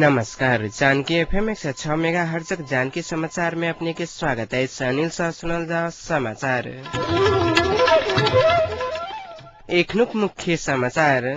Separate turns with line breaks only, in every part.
नमस्कार, Janaki FM 106 mega हर्जक Janaki समाचार में अपने के स्वागत है। अनिल शाह सुनल जाओ समाचार। एखनुक मुख्य समाचार।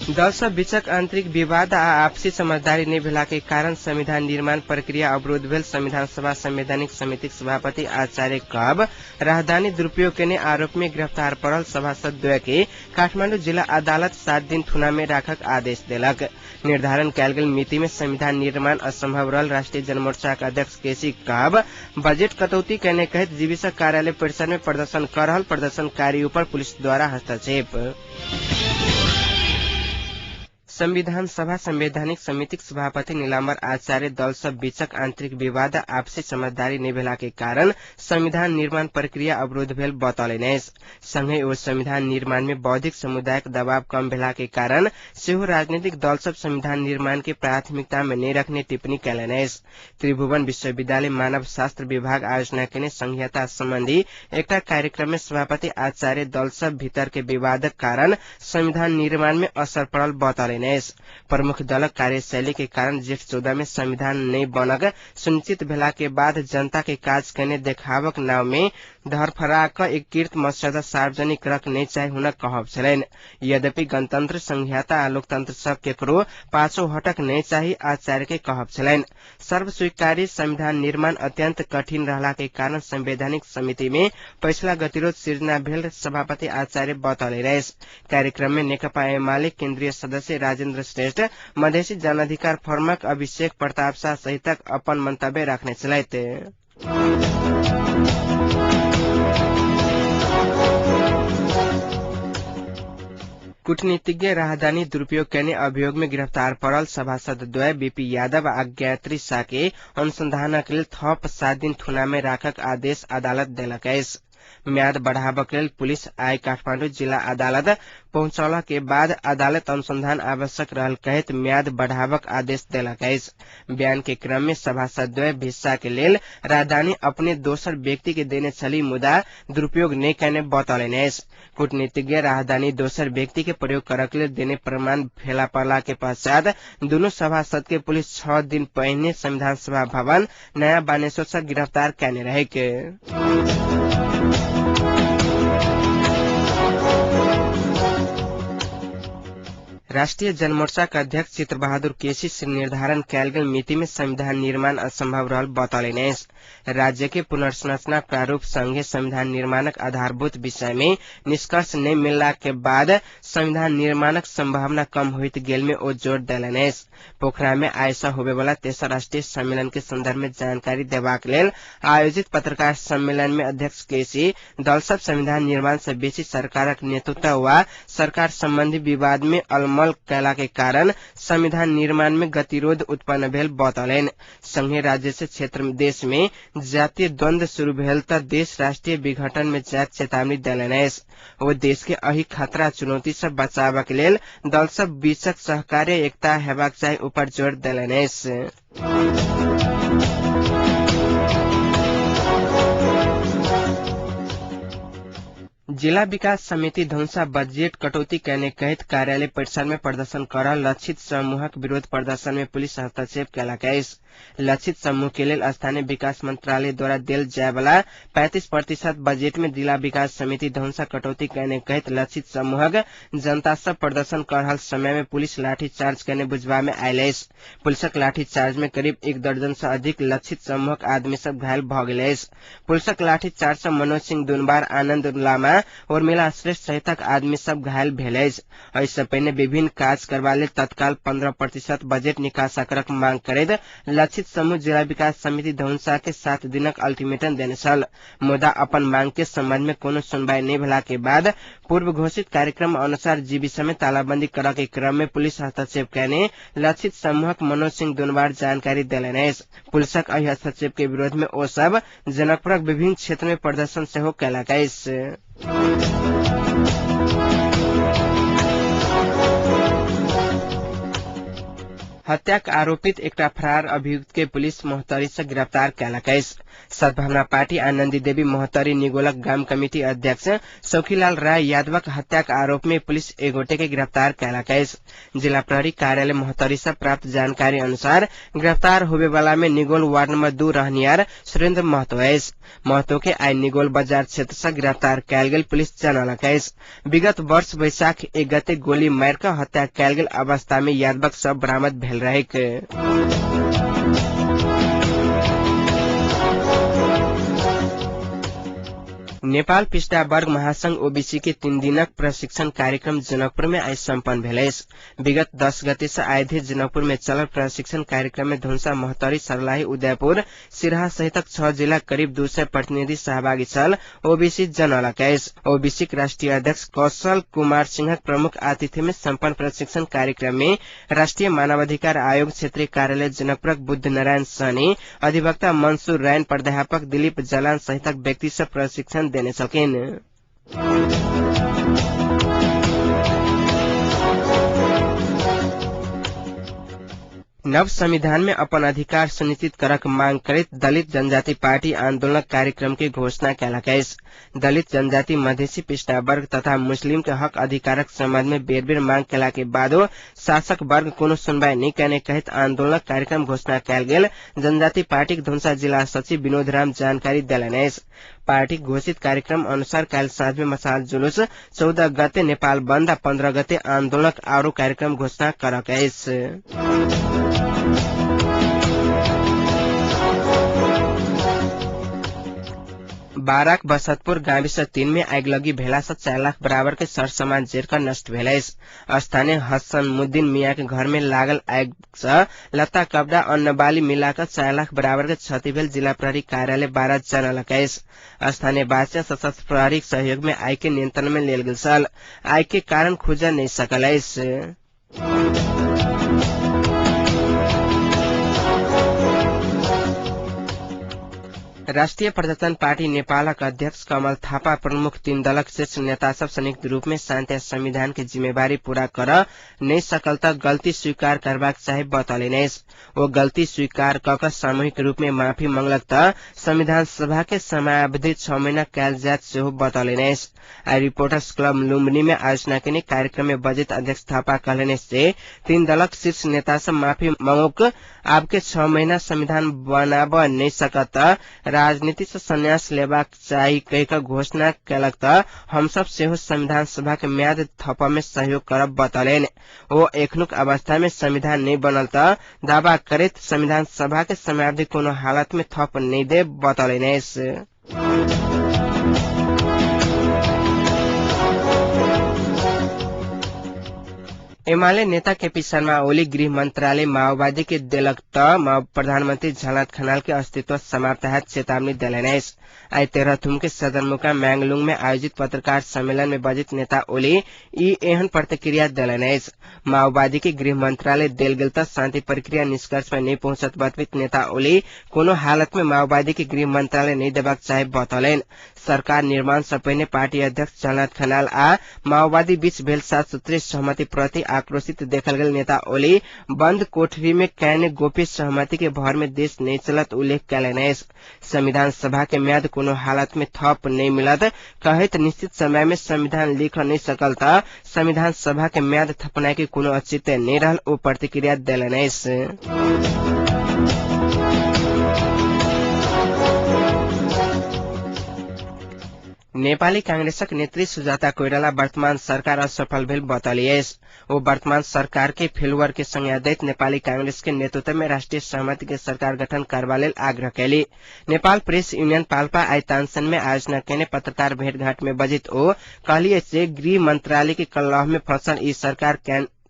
दल सब बीचक आंतरिक विवाद आ आपसी समझदारी नहि भेला के कारण संविधान निर्माण प्रक्रिया अवरोध भेल संविधान सभा संवैधानिक समितिक सभापति आचार्य कहब राहदानी दुरुपयोग केने आरोप में गिरफ्तार पड़ल सभासद द्वय के काठमांडू जिला अदालत 7 दिन थुना में राखक आदेश देलक। निर्धारण कयल गेल मिति में संविधान निर्माण असंभव रहल राष्ट्रीय जनमोर्चाक अध्यक्ष केसी कहब बजट कटौती केने कहैत जीविसक कार्यालय परिसर में प्रदर्शन कर रहल प्रदर्शनकारी ऊपर पुलिस द्वारा हस्तक्षेप। संविधान सभा संवैधानिक समितिक सभापति नीलाम्बर आचार्य दल सब बीचक आंतरिक विवाद आपसी समझदारी नहि भेला के कारण संविधान निर्माण प्रक्रिया अवरोध भेल बतौलनि अछि। संगहि ओ संविधान निर्माण में बौद्धिक समुदायक दबाव कम भेला के कारण सेहो राजनीतिक दल सब संविधान निर्माण के प्राथमिकता में नहि रखने टिप्पणी कयलनि अछि। त्रिभुवन विश्वविद्यालय मानव शास्त्र विभाग आयोजना केने संघीयता संबंधी एकटा कार्यक्रम में सभापति आचार्य दल सब भीतर के विवादक कारण संविधान निर्माण में असर पड़ल बतौलनि अछि। प्रमुख दलक कार्यशैली के कारण जेठ 14 में संविधान नहि बनक सुनिश्चित भेला के बाद जनता के काज केने देखावक नाव में धरफरा क एकीकृत मसौदा सार्वजनिक करक नहि चाही हुनक कहब छलनि। यद्यपि गणतंत्र, संघीयता आ लोकतंत्र सब केकरो पाछो हटक नहि चाही आचार्य के कहब छलनि। सर्वस्वीकार्य संविधान निर्माण अत्यंत कठिन रहला के कारण संवैधानिक समिति में पछिला गतिरोध सिर्जना भेल सभापति आचार्य बतौले रहे। कार्यक्रम में नेकपा एमाले केन्द्रीय सदस्य राजेन्द्र श्रेष्ठ, मधेसी जनअधिकार फोरमक अभिषेक प्रताप शाह सहितक अपन मंतव्य रखने छलथि। कूटनीतिज्ञ राहदानी दुरुपयोग केने अभियोग में गिरफ्तार पड़ल सभासद द्वय बीपी यादव आ गायत्री शाह के अनुसंधानक लेल थप 7 दिन थुना में राखक आदेश अदालत देलक अछि। म्याद बढ़ाबक लेल पुलिस आइ काठमांडू जिला अदालत पहुंचौला के बाद अदालत अनुसंधान आवश्यक रहल कहैत म्याद बढ़ाबक आदेश देलक अछि। बयान के क्रम में सभासद द्वय भिस्सा के लेल राहदानी अपने दोसर व्यक्ति के देने छली मुदा दुरुपयोग नहि केने बतौलनि अछि। कूटनीतिज्ञ राहदानी दोसर व्यक्ति के प्रयोग करक लेल देने प्रमाण फेला पड़ला के पश्चात दुनू सभासद के पुलिस 6 दिन पहिने संविधान सभा भवन नया बानेश्वर से गिरफ्तार केने रहे। राष्ट्रीय जनमोर्चाक अध्यक्ष चित्र बहादुर केसी से निर्धारण कयल गेल मिति में संविधान निर्माण असंभव रहल बतौलनि अछि। राज्य के पुनर्संरचना प्रारूप संगे संविधान निर्माणक आधारभूत विषय में निष्कर्ष नहि मिलला के बाद संविधान निर्माणक संभावना कम होइत गेल में ओ जोर देलनि अछि। पोखरा में आइ सँ होबेवाला तेसर राष्ट्रीय सम्मेलन के संदर्भ में जानकारी देबाक लेल आयोजित पत्रकार सम्मेलन में अध्यक्ष केसी दल सब संविधान निर्माण से बेसी सरकारक नेतृत्व वा सरकार संबंधी विवाद में अलमल कयला के कारण संविधान निर्माण में गतिरोध उत्पन्न भेल बतौलनि। संघीय राज्य से क्षेत्र देश में जातीय द्वंद्व शुरू भेल त देश राष्ट्रीय विघटन में जायत चेतावनी देलनि अछि। ओ देश के एहि खतरा चुनौती से बचाबक लेल दल सब बीचक सहकार्य एकता हेबाक चाही ऊपर जोर देलनि अछि। जिला विकास समिति धनुषा बजेट कटौती केने कहैत कार्यालय परिसर में प्रदर्शन कर लक्षित समूहक विरोध प्रदर्शन में पुलिस हस्तक्षेप केलक अछि। लक्षित समूह के लेल स्थानीय विकास मंत्रालय द्वारा देल जायवाला 35% बजेट में जिला विकास समिति धनुषा कटौती केने कहैत लक्षित समूहक जनता सब प्रदर्शन कर रहल समय में पुलिस लाठी चार्ज केने बुझबा में आयल अछि। पुलिसक लाठी चार्ज में करीब 1 दर्जन से अधिक लक्षित समूहक आदमी सब घायल भ गेल अछि। पुलिसक लाठी चार्ज से मनोज सिंह दुनबार, आनंद लामा, उर्मिला श्रेष्ठ सहितक आदमी सब घायल भेल अछि। एहिसँ पहिने विभिन्न काज करबा लेल तत्काल 15% बजेट निकासा करक मांग करैत लक्षित समूह जिला विकास समिति धनुषा के 7 दिनक अल्टीमेटम देने छल। मुदा अपन मांग के संबंध में कोनो सुनवाई नहि भेला के बाद पूर्व घोषित कार्यक्रम अनुसार जीबी समेत तालाबंदी करऽ के क्रम में पुलिस हस्तक्षेप कयने लक्षित समूहक मनोज सिंह दुनवार जानकारी देलनि अछि। पुलिसक एहि हस्तक्षेप के विरोध में ओ सब जनकपुरक विभिन्न क्षेत्र में प्रदर्शन सेहो कयलक अछि। हत्याक आरोपित एकटा फरार अभियुक्त के पुलिस मोहतरी से गिरफ्तार कयलक अछि। सद्भावना पार्टी आनन्दी देवी मोहतरी निगोलक गाम कमिटी अध्यक्ष सौखीलाल राय यादवक हत्याक आरोप में पुलिस एक गोटे के गिरफ्तार कयलक अछि। जिला प्रहरी कार्यालय मोहतरी से प्राप्त जानकारी अनुसार गिरफ्तार होबे वाला में निगोल वार्ड नंबर 2 रहनियार सुरेन्द्र महतो अछि। महतो के आइ निगोल बाजार क्षेत्र से गिरफ्तार कयल गेल पुलिस जनौलक अछि। विगत वर्ष वैशाख 1 गते गोली मारि कऽ हत्या कयल गेल अवस्था में यादवक शव बरामद भेल रहैक। नेपाल पिछड़ा वर्ग महासंघ ओबीसी के 3 दिनक प्रशिक्षण कार्यक्रम जनकपुर में आइ सम्पन्न भेल अछि। विगत 10 गते से आइ जनकपुर में चलल प्रशिक्षण कार्यक्रम में धनुषा, महोत्तरी, सर्लाही, उदयपुर, सिराहा सहितक 6 जिला करीब 200 प्रतिनिधि सहभागी छल ओबीसी जनौलक अछि। ओबीसी के राष्ट्रीय अध्यक्ष कौशल कुमार सिंहक प्रमुख आतिथ्य में सम्पन्न प्रशिक्षण कार्यक्रम में राष्ट्रीय मानवाधिकार आयोग क्षेत्रीय कार्यालय जनकपुरक बुद्ध नारायण सहनी, अधिवक्ता मंसूर रायन, प्राध्यापक दिलीप जलान सहितक व्यक्ति सब प्रशिक्षण देने छलखिन। नव संविधान में अपन अधिकार सुनिश्चित करक मांग करैत दलित जनजाति पार्टी आंदोलनक कार्यक्रम के घोषणा कयलक अछि। दलित जनजाति, मधेसी, पिछड़ा वर्ग तथा मुस्लिम के हक अधिकारक संबंध में बेर बेर मांग कयला के बादो शासक वर्ग कोनो सुनवाई नहि कयने कहैत आंदोलनक कार्यक्रम घोषणा कयल गेल जनजाति पार्टीक धनुषा जिला सचिव विनोद राम जानकारी देलनि अछि। पार्टी घोषित कार्यक्रम अनुसार काल्हि साँझ में मसाल जुलूस, 14 गते नेपाल बन्द आ 15 गते आंदोलनक आरो कार्यक्रम घोषणा करक अछि। बाराक बसतपुर गाविस 3 में आगिलगी भेला से 4 लाख बराबर के सरसामान जरि नष्ट भेल अछि। स्थानीय हसनमुद्दीन मियाँ के घर में लागल आगि से लत्ता कपड़ा अन्न बाली मिलाकर 4 लाख बराबर के क्षति भेल जिला प्रहरी कार्यालय 12 जनौलक अछि। स्थानीय वासी सशस्त्र प्रहरी सहयोग में आगि के नियंत्रण में लेल गेल छल। आगि के कारण खुजल नहि सकल अछि। राष्ट्रिय प्रजातन्त्र पार्टी नेपालक अध्यक्ष कमल थापा प्रमुख 3 दलक शीर्ष नेता सब संयुक्त रूप में शान्ति संविधान के जिम्मेवारी पूरा कर नहि सकल त गलती स्वीकार करबाक चाही बतौलनि अछि। ओ गलती स्वीकार क कऽ सामूहिक रूप में माफी मंगलक त संविधान सभा के समयावधि 6 महीना कयल जायत सेहो बतौलनि अछि। आइ रिपोर्टर्स क्लब लुम्बिनी में आयोजना केने कार्यक्रम में बजैत अध्यक्ष थापा कहलनि से 3 दलक शीर्ष नेता सब माफी मंगोक आबके 6 महीना संविधान बनाब नहि सकत त राजनीति से संन्यास लेबाक चाही कहि कऽ घोषणा कयलक त हमसब सेहो संविधान सभा के म्याद थपऽ में सहयोग करब बतौलनि। ओ एखनुक अवस्था में संविधान नहि बनल त दावा करैत संविधान सभा के समयावधि कोनो हालत में थप नहि देब बतौलनि अछि। एमाले नेता केपी शर्मा ओली गृह मंत्रालय माओवादी के देलक त प्रधानमंत्री झलनाथ खनाल के अस्तित्व समाप्त हैत चेतावनी देलनि अछि। आइ तेह्रथुम के सदरमुकाम म्याङलुङ में आयोजित पत्रकार सम्मेलन में बजैत नेता ओली ई एहन प्रतिक्रिया देलनि अछि। माओवादी के गृह मंत्रालय देल गेल त शान्ति प्रक्रिया निष्कर्ष में नहि पहुंचत बतबैत नेता ओली कोनो हालत में माओवादी के गृह मंत्रालय नहि देबाक चाही बतौलनि। सरकार निर्माण से पहिने पार्टी अध्यक्ष झलनाथ खनाल आ माओवादी बीच भेल 7 सूत्रीय सहमति प्रति आक्रोशित देखल गेल नेता ओली बंद कोठरी में कयने गोप्य सहमति के भर में देश नहि चलत उल्लेख कयलनि अछि। संविधान सभा के म्याद कोनो हालत में थप नहि मिलत कहैत निश्चित समय में संविधान लिख नहि सकल त संविधान सभा के म्याद थपनाई के कोनो औचित्य नहि रहल ओ प्रतिक्रिया देलनि अछि। नेपाली कांग्रेसक नेत्री सुजाता कोइराला वर्तमान सरकार असफल भेल बतौली अछि। ओ वर्तमान सरकार के फेलुअर के संज्ञा दैत नेपाली कांग्रेस के नेतृत्व में राष्ट्रिय सहमति के सरकार गठन करबा लेल आग्रह कैली। नेपाल प्रेस यूनियन पाल्पा आइ तानसेन में आयोजना केने पत्रकार भेटघाट में बजैत ओ कहली जे गृह मंत्रालय के कलह में फंसल ई सरकार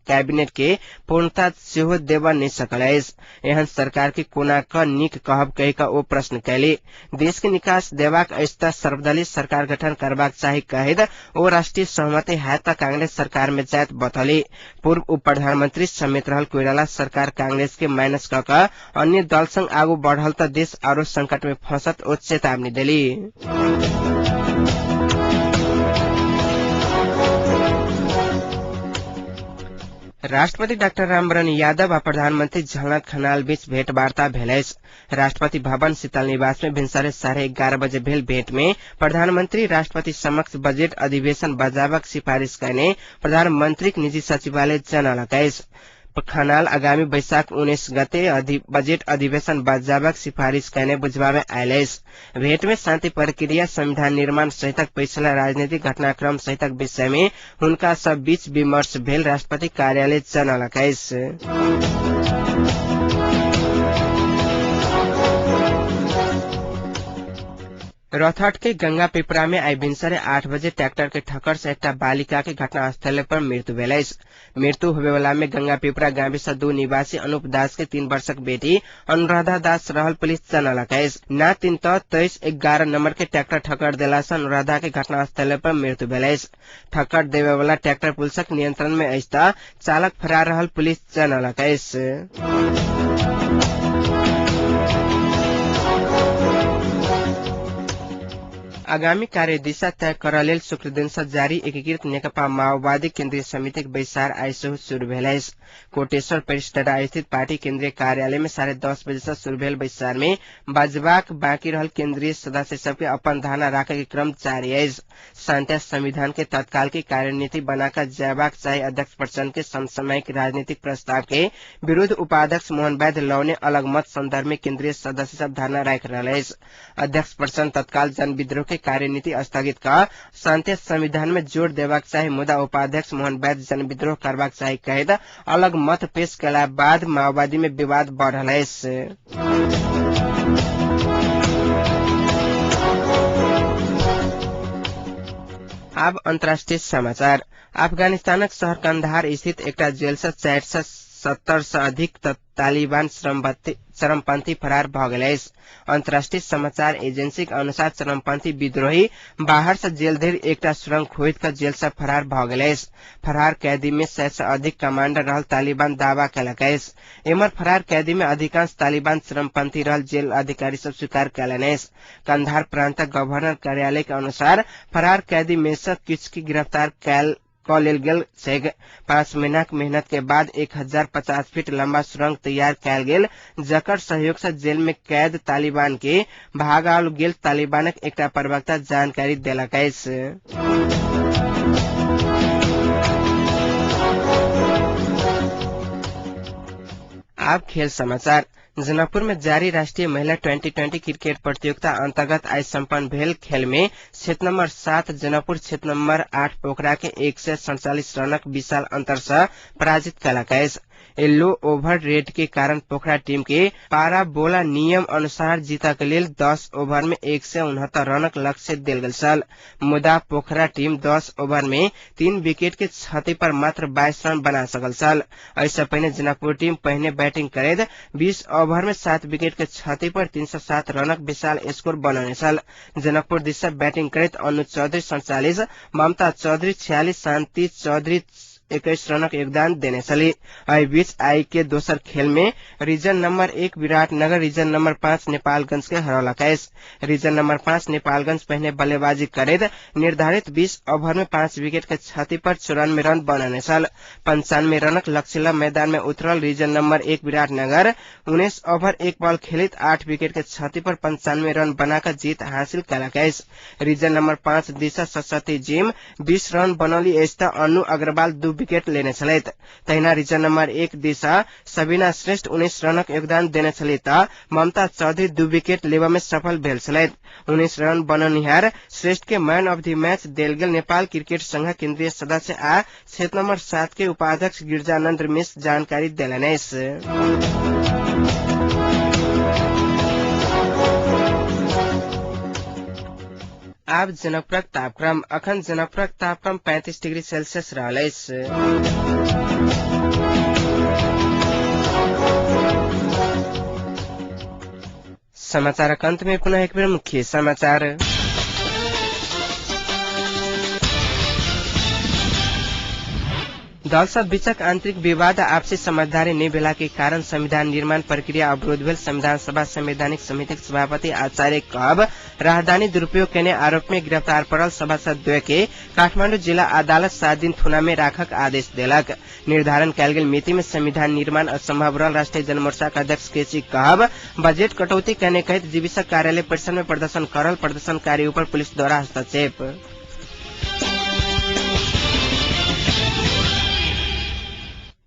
कैबिनेट के पूर्णता सेहो देबऽ नहि सकल अछि। एहन सरकार के कोना क नीक कहब कहि कऽ ओ प्रश्न कैली। देश के निकास देबाक अछि त सर्वदलीय सरकार गठन करबाक चाही कहैत ओ राष्ट्रिय सहमति हैत त कांग्रेस सरकार में जायत बतौली। पूर्व उप प्रधानमंत्री समेत रहल कोइराला सरकार कांग्रेस के माइनस क कऽ अन्य दल संग आगू बढ़ल त देश आरो संकट में फंसत ओ चेतावनी देली। राष्ट्रपति डाक्टर रामवरण यादव आ प्रधानमन्त्री झलनाथ खनाल बीच भेटवार्ता भेल अछि। राष्ट्रपति भवन शीतल निवास में भिनसरे 11:30 बजे भेल भेंट में प्रधानमन्त्री राष्ट्रपति समक्ष बजेट अधिवेशन बजाबक सिफारिश कयने प्रधानमन्त्रीक निजी सचिवालय जनौलक अछि। खनाल आगामी वैशाख 19 गते बजेट अधिवेशन बजाबक सिफारिश कयने बुझबामे आयल अछि। भेंट में शान्ति प्रक्रिया, संविधान निर्माण सहितक पछिला राजनीतिक घटनाक्रम सहितक विषय में हुनका सब बीच विमर्श भेल राष्ट्रपति कार्यालय जनौलक अछि। रौतहट के गंगा पिपरा में आइ भिनसरे 8 बजे ट्रैक्टर के ठक्कर से एकटा बालिका के घटनास्थल पर मृत्यु भेल अछि। मृत्यु होबेवाला में गंगा पिपरा गाविस 2 निवासी अनुप दास के 3 वर्षक बेटी अनुराधा दास रहल पुलिस जनौलक अछि। ना 3 23 11 नंबर के ट्रैक्टर ठक्कर देला से अनुराधा के घटनास्थल पर मृत्यु भेल अछि। ठक्कर देवेवाला ट्रैक्टर पुलिसक नियंत्रण में अछि त चालक फरार रहल पुलिस जनौलक अछि। आगामी कार्यदिशा तय करऽ लेल शुक्र दिन से जारी एकीकृत नेकपा माओवादी केन्द्रीय समितिक बैसार आइ सेहो शुरू भेल अछि। कोटेश्वर परिसडा स्थित पार्टी केन्द्रीय कार्यालय में 10:30 बजे से शुरू भेल बैसार में बजबाक बाँकी रहल केन्द्रीय सदस्य सबके अपन धारणा राखे के क्रम जारी अछि। शान्ति संविधान के तत्काल की कार्यनीति बनाकर जयबाक चाही अध्यक्ष प्रचण्ड के समसामयिक राजनीतिक प्रस्ताव के विरूद्ध उपाध्यक्ष मोहन वैद्य लौने अलग मत संदर्भ में केन्द्रीय सदस्य सब धारणा राखि रहल अछि। अध्यक्ष प्रचण्ड तत्काल जनविद्रोह के कार्यनीति स्थगित क शान्ति संविधान में जोड़ देबाक चाही, मुदा उपाध्यक्ष मोहन वैद्य जनविद्रोह करबाक चाही कहैत अलग मत पेश कयला बाद माओवादी में विवाद बढ़ल अछि। आब अन्तर्राष्ट्रिय समाचार। अफगानिस्तानक शहर कंधार स्थित एकटा जेल से 470 से अधिक तालिबान चरमपंथी फरार भ गेल अछि। अन्तर्राष्ट्रिय समाचार एजेंसीक अनुसार चरमपंथी विद्रोही बाहर से जेल धरि एकटा सुरंग खोदि क जेल से फरार भ गेल अछि। फरार कैदी में 100 से अधिक कमांडर रहल तालिबान दावा कयलक अछि। एम्हर फरार कैदी में अधिकांश तालिबान चरमपंथी रहल जेल अधिकारी सब स्वीकार कयलनि अछि। कंधार प्रांतक गवर्नर कार्यालय के अनुसार फरार कैदी में से किछु के गिरफ्तार क लेल गेल छैक। 5 महीनाक मेहनत के बाद 1050 फीट लंबा सुरंग तैयार कयल गेल, जकर सहयोग से जेल में कैद तालिबान के भागाओल गेल तालिबानक एकटा प्रवक्ता जानकारी देलक अछि। आब खेल समाचार। जनकपुर में जारी राष्ट्रीय महिला 2020 क्रिकेट प्रतियोगिता अंतर्गत आज सम्पन्न भेल खेल में क्षेत्र नंबर 7 जनकपुर क्षेत्र नंबर 8 पोखरा के 147 रनक विशाल अंतर से पराजित कयलक अछि। येलो ओवर रेट के कारण पोखरा टीम के पाराबोला नियम अनुसार जीतक के लेल 10 ओवर में 169 रनक लक्ष्य देल गेल छल, मुदा पोखरा टीम 10 ओवर में 3 विकेट के क्षति पर मात्र 22 रन बना सकल छल। एहिसँ पहिने जनकपुर टीम पहिने बैटिंग करैत 20 ओवर में 7 विकेट के क्षति पर 307 रनक विशाल स्कोर बनौने छल। जनकपुर दिस से बैटिंग करैत अनु चौधरी 47, ममता चौधरी 46, शान्ति चौधरी 21 रनक योगदान देने छली। एहि बीच आई के दोसर खेल में region number 1 Biratnagar region number 5 Nepalgunj के हरौलक अछि। रीजन नंबर 5 नेपालगंज पहिने बल्लेबाजी करैत निर्धारित 20 ओवर में 5 विकेट के क्षति पर 94 रन बनौने छल। 95 रनक लक्ष्य ल मैदान में उतरल region number 1 Biratnagar 19 over 1 ball खेलित 8 विकेट के क्षति पर 95 रन बनाकर जीत हासिल कयलक अछि। रीजन नंबर 5 दिशा सरस्वती जिम 20 रन बनौली अछि त अनु अग्रवाल 2 विकेट लेने छलथि। तहिना रीजन नंबर 1 दिशा सबीना श्रेष्ठ 19 रनक योगदान देने छली त ममता चौधरी 2 विकेट लेबऽ में सफल भेल छलथि। 19 रन बनौनिहार श्रेष्ठ के मैन ऑफ the match देल गेल नेपाल क्रिकेट संघ केन्द्रीय सदस्य आ क्षेत्र नंबर 7 के उपाध्यक्ष गिरिजानंद मिश्र जानकारी देलनि अछि। आब जनकपुरक तापक्रम। अखन जनकपुरक तापक्रम 35 डिग्री सेल्सियस रहल अछि। समाचारक अंत में पुनः एक बेर मुख्य समाचार। दल सब बीचक आंतरिक विवाद आ आपसी समझदारी नहि भेला के कारण संविधान निर्माण प्रक्रिया अवरोध भेल संविधान सभा संवैधानिक समितिक सभापति आचार्य कहब राहदानी दुरुपयोग केने आरोप में गिरफ्तार पड़ल सभासद द्वय के काठमाडौँ जिला अदालत 7 दिन थुना में राखक आदेश देलक। निर्धारण कयल गेल मिति में संविधान निर्माण असंभव रहल राष्ट्रीय जनमोर्चा के अध्यक्ष केसी कहब। बजेट कटौती कने कहैत जीविसक कार्यालय परिसर में प्रदर्शन करल प्रदर्शनकारी ऊपर पुलिस द्वारा हस्तक्षेप।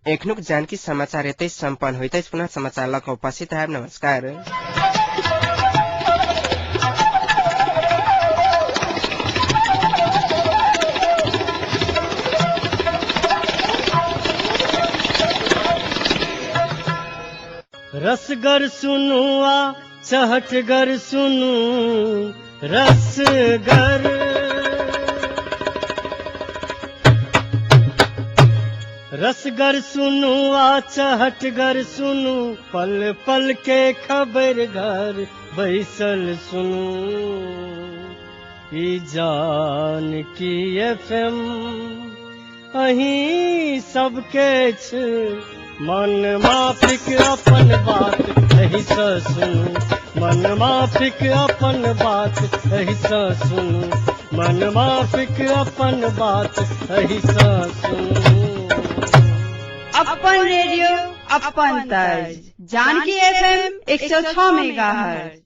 एखनुक जानकी समाचार एतै सम्पन्न होइत अछि। पुनः समाचार लऽ कऽ उपस्थित हैब। नमस्कार।
रसगर सुनू आ चहटगर सुनू, रसगर रसगर सुनू आ चहटगर सुनू, पल पल के खबर घर बैसल सुनू, ई जानकी एफ एम अहीं सबके छै, मन माफिक अपन बात एहिसँ सुनू, मन माफिक अपन बात एहिसँ सुनू, मन माफिक अपन बात एहिसँ सुनू।
अपन रेडियो अपन तर्ज, जानकी एफएम 106 मेगाहर्ट्ज।